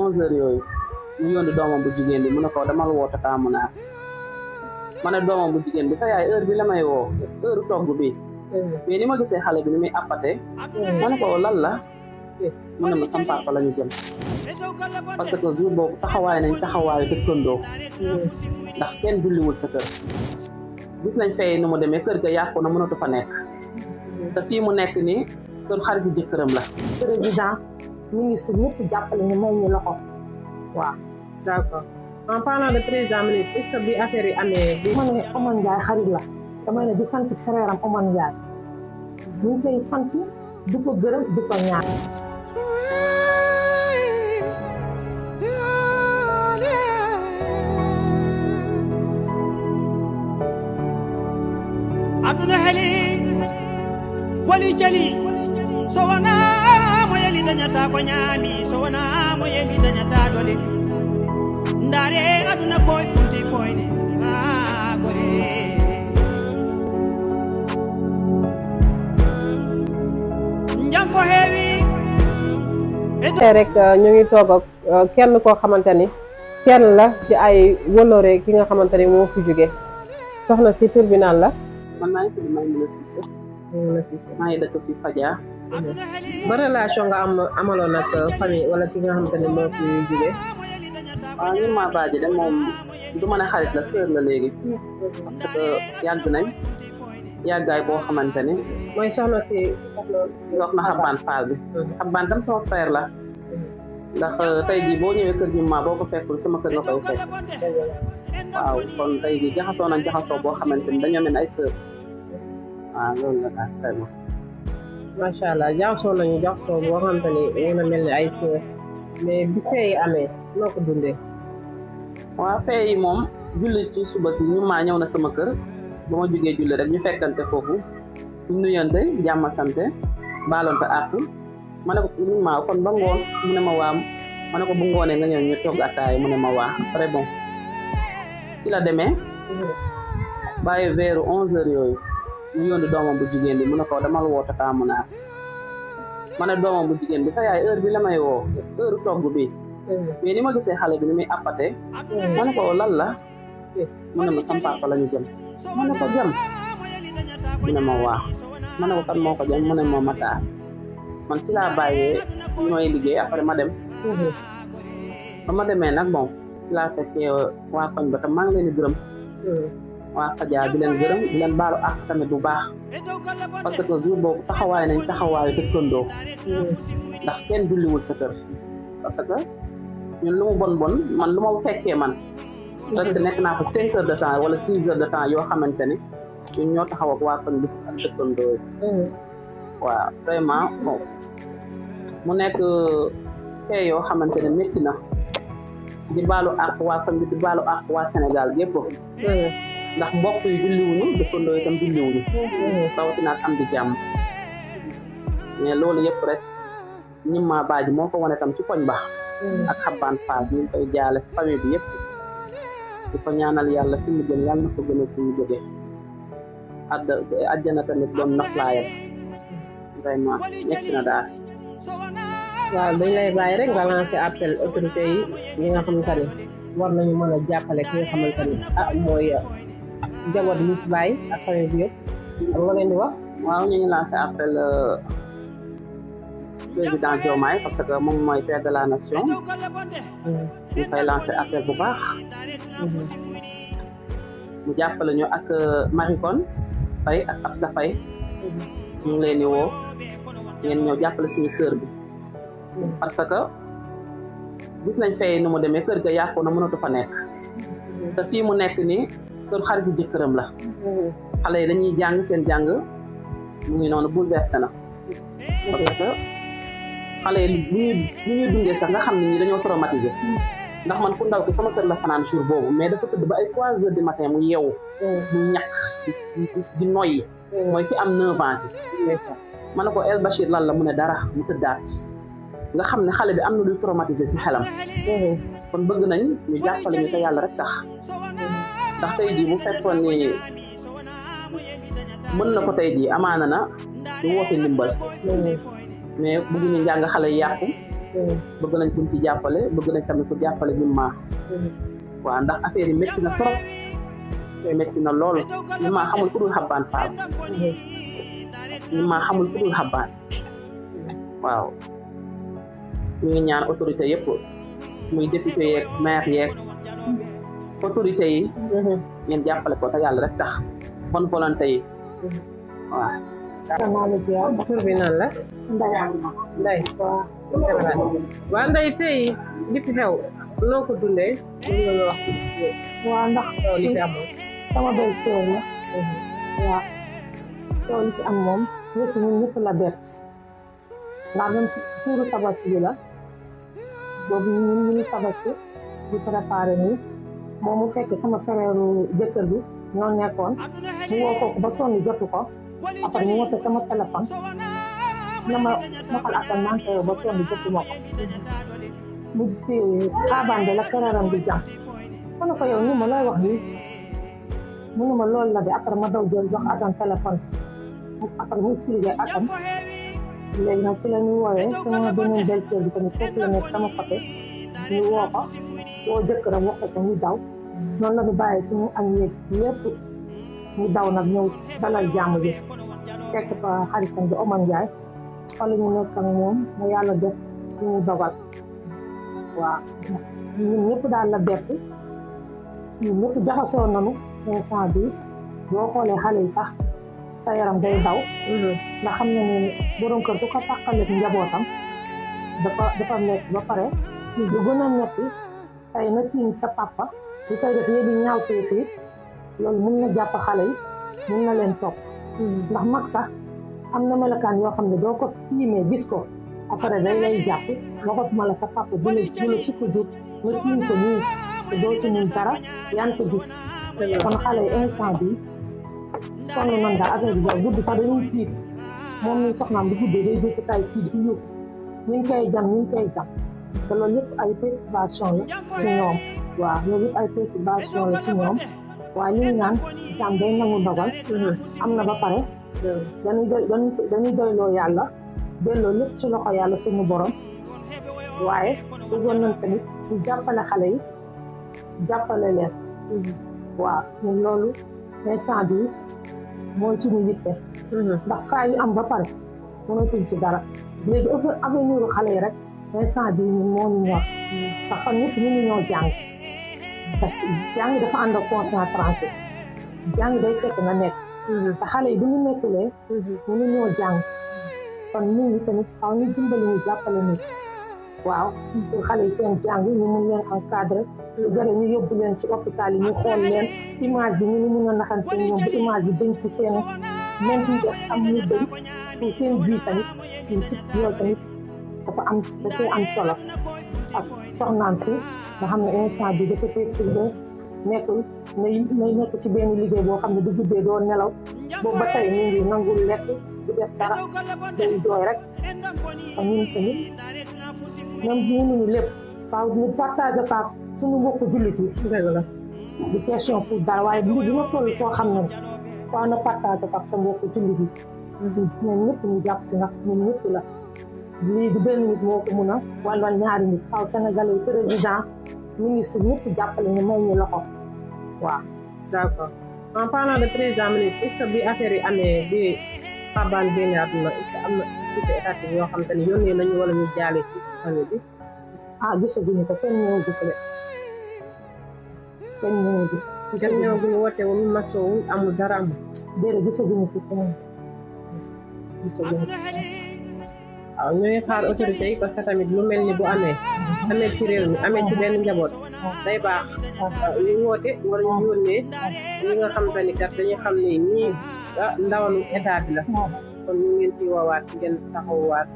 11h yooyu ñu yónni doomam bu jigéen bi mu ne ko damal woote kaa menace ma ne doomam bu jigéen bi sa yaay heure bi la may woo heure togg bi mais ni ma gisee xale bi ni muy appate ma ne ko lan la mu ne ma sam papa la ñu jëm parce que jour boobu taxawaay nañ taxawaayu dëkkandoo ndax kenn julliwul sa kër gis nañ fay nu mu demee kër ga yàqu na mënatu fa nekk te fii mu nekk nii kër xaritu jëkkëram la. président ministre ñëpp jàppale ñu may ñu loxo waaw. d'accord en parlant de président ministre est-ce que bi affaire yi amee. ma ne Omar Ndiaye xarit la dama ne di sant frère am Omar Ndiaye ñu ngi koy sant du ko gërëm du ko ñaan. aduna heli wali jali so wana mo yeli dañata ko ñaami so wana mo yeli dañata dole ndare aduna koy fulti foyde ha gore njam fo heewi rek ñu ngi toog ak kenn koo xamante ni kenn la ci ay wëlore ki nga xamante ni moo fi jóge soxna si tribunal la. man maa ngi tudd Maïmouna Cissé. maa ngi dëkk fi Fadia. ba relation nga amaloon ak famille wala ki nga xamante ne moo fi jóge. waaw ñun maa baaji de moom du mën a xarit la sœur la léegi parce que yàgg nañ yàggaay boo xamante ni mooy soxna si soxna Xabaan Fall bi. Xabaan tam sama frère la ndax tey jii boo ñëwee kër gi ma boo ko fekkul sama kër nga koy fekk. waaw kon tey jii jaxasoo nañ jaxasoo boo xamante ni dañoo mel ni ay sœur waaw loolu la daal vraiment. macha allah jaxasoo nañu jaxasoo boo xamante ni yéen a mel ni ay sœur mais bi fee amee noo ko dundee. waaw fee yi moom julli ci suba si ñu maa ñëw na sama kër ba ma jógee julli rek ñu fekkante foofu ñu nuyante jàmm sante baalonte àq ma ne ko ñu maa kon ba ngoon mu ne ma waa ma ne ko bu ngoonee nga ñëw ñu togg ataaya mu ne ma waa très bon. ci la demee bàyyi vers 11h yooyu ñu yónni doomam bu jigéen bi mu ne ko damal woote kaa menace ma ne doomam bu jigéen bi sa yaay heure bi la may woo heure togg bi mais ni ma gisee xale bi ni muy appate ma ne ko lan la mu ne ma sam papa la ñu jëm ma ne ko jëm mu ne ma waa ma ne ko kan moo ko jëm mu ne ma Matar man ci laa bàyyee ñu may liggéey après ma dem ba ma demee nag bon laa fekkee waa koñ ba tam maa ngi leen di gërëm waa Fadia di leen gërëm di leen baalu ak tamit bu baax parce que jour boobu taxawaay nañ taxawaayu dëkkandoo ndax kenn julliwul sa kër parce que ñun lu mu bon bon man lu ma fekkee man parce que nekk naa fa 5 heures de temps wala 6 heures de temps yoo xamante ni ñun ñoo taxaw ak waa koñ bi ak dëkkandoo yi waaw vraiment bon mu nekk fee yoo xamante ne métti na di baalu àq waa koñ bi di baalu àq waa Sénégal gépp ndax mbokk yi julliwuñu dëkkandoo yi tam julliwuñu rawatina ak am di jàmm mais loolu yëpp rek ñi ma baaji moo ko wane tam ci koñ ba ak Xabaan Fall ñu ngi koy jaale famille bi yëpp di ko ñaanal yàlla fi mu jëm yàlla na ko gën a fi mu jógee àjjana tamit doon noflaayam vraiment nekk na daal. waaw dañ lay bàyyi rek nga lancé appel autorité yi ñi nga xamante ni war nañu mën a jàppale ki nga xamante ni mooy njaboot yi fi bàyyi ak famille bi yëpp am nga leen di wax. waaw ñu ngi lancé appel président Diomaye parce que moom mooy père de la nation ñu koy lancé appel bu baax mu jàppale ñu ak Maricon Faye ak Absa Faye ñu ngi leen di woo ngeen ñëw jàppale suñu sœur bi parce que gis nañ fay nu mu demee kër ga yàqu na mënatu fa nekk te fii mu nekk nii kër xaritu jëkkëram la xale yi dañuy jàng seen jàng mu ngi noonu bouleversé na parce que xale yi bu ñuy dundee sax nga xam ne ñi dañoo traumatisé ndax man fu ndaw ki sama kër la fanaan jour boobu mais dafa tëdd ba ay 3 heures du matin mu yeewu mu ñàkk di noyyi mooy ki am 9 ans bi ma ne ko El Bachir lan la mu ne dara mu tëddaat nga xam ne xale bi am na luy traumatisé si xelam kon bëgg nañ ñu jàppale ñu te yàlla rek tax ndax tey jii bu fekkoon ni mën na ko tey jii amaana na du woote ndimbal mais bëgguñu njàng xale yi yàqu bëgg nañ kuñ ci jàppale bëgg nañ tamit ku jàppale ñu maa waaw ndax affaire yi métti na trop te métti na loolu ñu maa xamul ku dul xabbaan faal ñu maa xamul ku dul xabbaan waaw ñu ngi ñaan autorité yëpp muy député yeeg maire yeeg autorité yi ngeen jàppale ko te yàlla rek tax bonne volonté yi waaw maa la ziar tur bi nan la Ndeye waa Ndeye tey li fi xew noo ko dundee mën nga wax waaw ndax li fi amoon sama belle sœur la waaw coow li fi am moom ñëpp ñun ñëpp la bett ndax même ci tuuru tabaski bi la boobu ñun ñu ngi tabaski di préparé nii moom mu fekk sama frère jëkkër bi ñoo nekkoon mu woo kooku ba sonn jotu ko après ñu woote sama téléphone na ma Makal Assane maa ngi koy ba sonn jotu ma ko mu xaabande la frère am bi jàm kon ko yow ni ma lay wax nii mu ne ma loolu la de après ma daw jël jox Assane téléphone après mu expliqué Assane léegi nag ci la ñu woowee sama beneen belle-sœur bi tamit foofu la nekk sama côté ñu woo ko woo jëkkëram wax ko ñu daw noonu la ñu bàyyi suñu añ yeeg lépp ñu daw nag ñëw dalal jàmm bi fekk fa xaritam bi Omar Ndiaye fa la ñu nekk ak moom ma yàlla def lu ñu dogal waaw ñun ñëpp daal la bett ñun ñëpp jaxasoo nañu instant bi boo xoolee xale yi sax sa yaram day daw ndax xam na ne borom kër du ko tàqaleeg njabootam dafa nekk ba pare ñu gën a metti tey na tiim sa papa di koy def yéegi ñaawtee fii loolu mun na jàpp xale yi mun na leen topp ndax mag sax am na melokaan yoo xam ne doo ko tiimee gis ko après day lay jàpp waxatuma la sa papa bu la sukk jur nga tiim ko nii te doo ci mun dara yaa ngi ko gis kon xale yi instant bi sonn nan daal affaire bi daal guddi sax dañuy tiit moom mi soxnaam bu guddee day jékki saa yi tiit di yóbbu ñu ngi koy jam te loolu yëpp ay perturbation la ci ñoom waaw loolu yëpp ay perturbation la ci ñoom waaye li ñu naan jàmm day nangu ndogal am na ba pare dañuy doyloo yàlla delloo lépp ci loxo yàlla suñu borom waaye bëggoon nañ tamit ñu jàppale xale yi jàppale leen waaw ñun loolu instant bi mooy suñu yitte ndax faa yu am ba pare mënatuñ ci dara léegi avenir u xale yi rek instant bi ñun moo ñu ñor ndax fan ñëpp ñu ngi ñoo jàng jàng dafa ànd ak concentré jàng day fekk nga nekk te xale yi bu ñu nekkulee ñu ñoo jàng kon ñun ñi tamit xaw ñu dimbali ñu jàppale ñu ci waaw pour xale yi seen jàng ñu mun leen encadré lu jare ñu yóbbu leen ci hôpital yi ñu xool leen image bi ñu mun a naxante ñoom bu image bi dañ ci seen même bi des am ñu dañ pour seen vie tamit ñun ci loolu tamit dafa am solo ak soxnaam si nga xam ne instant bi dafa perturbé nekkul nay nekk ci benn liggéey boo xam ne du guddee doo nelaw boobu ba tey ñu ngi nangul lekk du def dara day jooy rek ak ñun tamit même bu ñu lépp faaw ñu partage ak suñu mbokku jullit yi dëgg la du question pour dara waaye lii dina toll foo xam ne faaw na partage ak sa mbokku jullit yi ñun ñëpp ñu jàpp si ndax ñun ñëpp la lii du benn nit moo ko mun a wala ñaari nit faaw Sénégalais yi président ministre ñëpp jàppale ñu may ñu loxo waaw d'accord en parlant de président ministre est-ce que bi affaire yi amee bi Fabane génne àdduna est-ce que am na tuuti étatique yoo xam te ne yónnee nañu wala ñu jaale si famille bi gisaguñu ko kenn ñëw gis la kenn ñëw gis kenn ñëwaguñu woote wu ñu masoowu amul dara amul déedéet gisaguñu fi kenn gisaguñu waaw ñooy xaar autorité yi parce que tamit lu mel ni bu amee ci réew mi amee ci benn njaboot day baax ñu woote war ñu yónnee ñi nga xam te ni kat dañuy xam ne ñii ndawalu état bi la kon ñu ngeen ciy woowaat ngeen taxawaat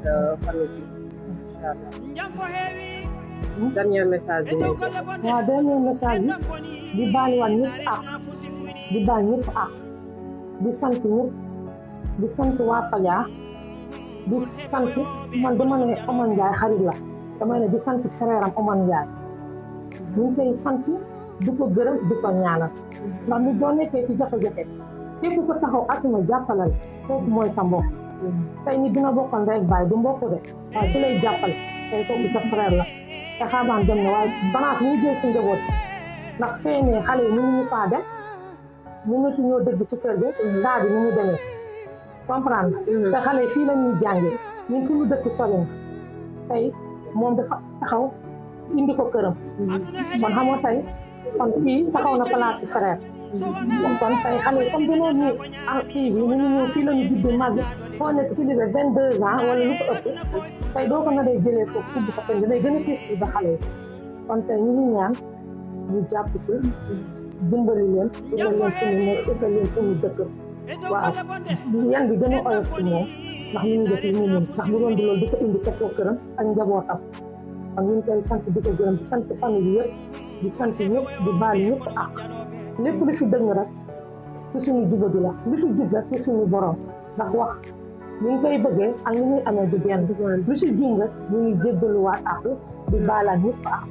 famille bi incha allah dernier message bi waaw dernier message bi di baaliwaat ñëpp di baal ñëpp di sant ñëpp di sant waa Fadia di sant man dama ne Omar Ndiaye xarit la dama ne di sant frère am Omar Ndiaye ñu ngi koy sant di ko gërëm di ko ñaanal ndax ni doo nekkee ci jafe-jafe képp ko taxaw asuma jàppalal kooku mooy sa mbokk tey ni dina bokkal ndey ak baay du mbokk de waaye ku lay jàppale tey kooku sa frère la te xaabaan dem na waaye balance ñu jël si njaboot ndax feenee xale yi mënuñu faa dem mënatu ñoo dëgg ci kër gi ndaa bi ni mu demee comprendre te xale yi fii la ñuy jàngee ñun suñu dëkk sori na tey moom dafa taxaw indi ko këram kon xamoo tey kon kii taxaw na place ci frère kon tey xale yi comme dañoo ñëw ak kii bi ñu ñëw fii la ñu juddee màgg foo nekk plus de 22 ans wala lu ko ëpp tey doo ko na day jëlee foofu tudd parce que danay gën a tiit ba xale yi kon tey ñu ngi ñaan ñu jàpp si dimbali leen utal leen suñu ne utal leen suñu dëkk waaw yan bi gën a oyof ci moom ndax ñu ngi def li ñu mën ndax bu doon di loolu di ko indi teg ko këram ak njabootam kon ñu ngi koy sant di ko gërëm di sant famille bi yëpp di sant ñëpp di baal ñëpp ak lépp lu fi dëng rek ci suñu jubadi la lu fi jub rek ci suñu borom ndax wax ñu ngi koy bëggee ak ni muy amee du benn lu si jum rek ñu ngi jéggaluwaat ak di baalaat ñëpp ak